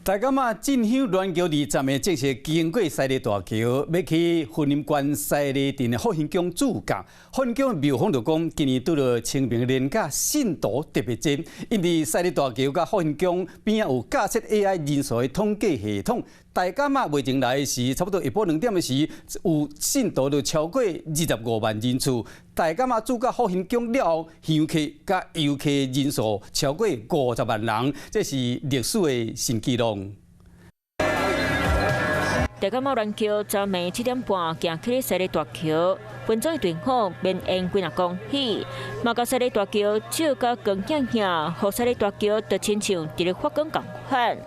大甲媽進香鸞橋20暝正式經過西螺大橋，欲去雲林縣西螺鎮的福興宮駐駕。福興宮廟方就講，今年拄著清明連假，信徒特別濟，因為西螺大橋佮福興宮邊仔有架設 AI 人數的統計系統。大甲媽袂前來時，差不多下晡2點的時，有信徒就超過25萬人次。大甲媽駐駕福興宮了後，香客佮遊客人數超過50萬人，這是歷史的新紀錄。大甲媽鸞橋昨暝7點半行去西螺大橋，分裝的隊伍綿延幾若公里，嘛共西螺大橋照甲光顯顯，予西螺大橋就親像佇咧發光仝款。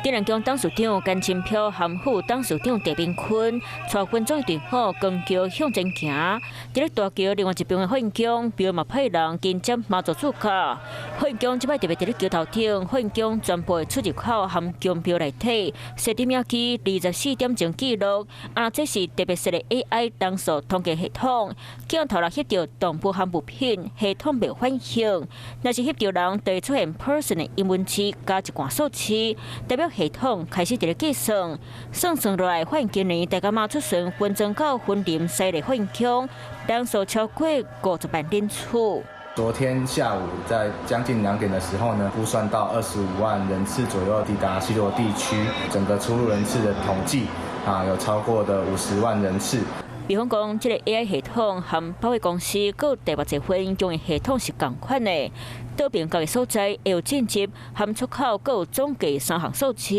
鎮瀾宮董事長甘清飄和副董事長鄭明坤帶分裝的隊伍扛轎向前行，佇咧大橋另外一邊的福興宮廟嘛派人緊接媽祖駐駕。福興宮這擺特別佇咧橋頭頂，福興宮全部的出入口和宮廟內底設攝影機24點鐘記錄，啊，這是特別設的 AI 人數統計系統，鏡頭若翕著動物和物品，系統袂反應；若是翕著人，就會出現 person 的英文字加一罐數字，代表系統開始佇咧計算，算算落來，發現今年大甲媽出巡分裝到雲林西螺福興宮，人數超過50萬人次。昨天下午在將近2點的時候呢，估算到25萬人次左右抵達西螺地區，整個出入人次的統計啊，有超過的50萬人次。比方講，這個 AI 系統和百貨公司閣台北濟分用的系統是仝款的，倒邊各個所在會有進入和出口，閣有總計三項數字，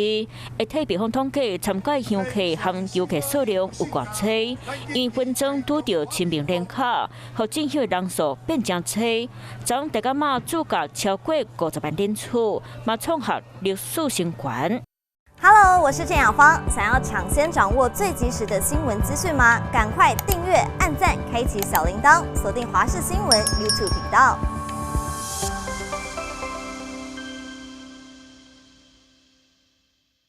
會替廟方統計參加香客和遊客數量有偌濟。因為分裝拄著清明連假，予進香的人數變誠濟。昨昏大甲媽駐駕超過50萬人次，嘛創下歷史新高。 Hello，我是鄭雅芳。想要搶先掌握最及時的新聞資訊嗎？趕快訂閱、按讚、開啟小鈴鐺，鎖定華視新聞 YouTube 頻道。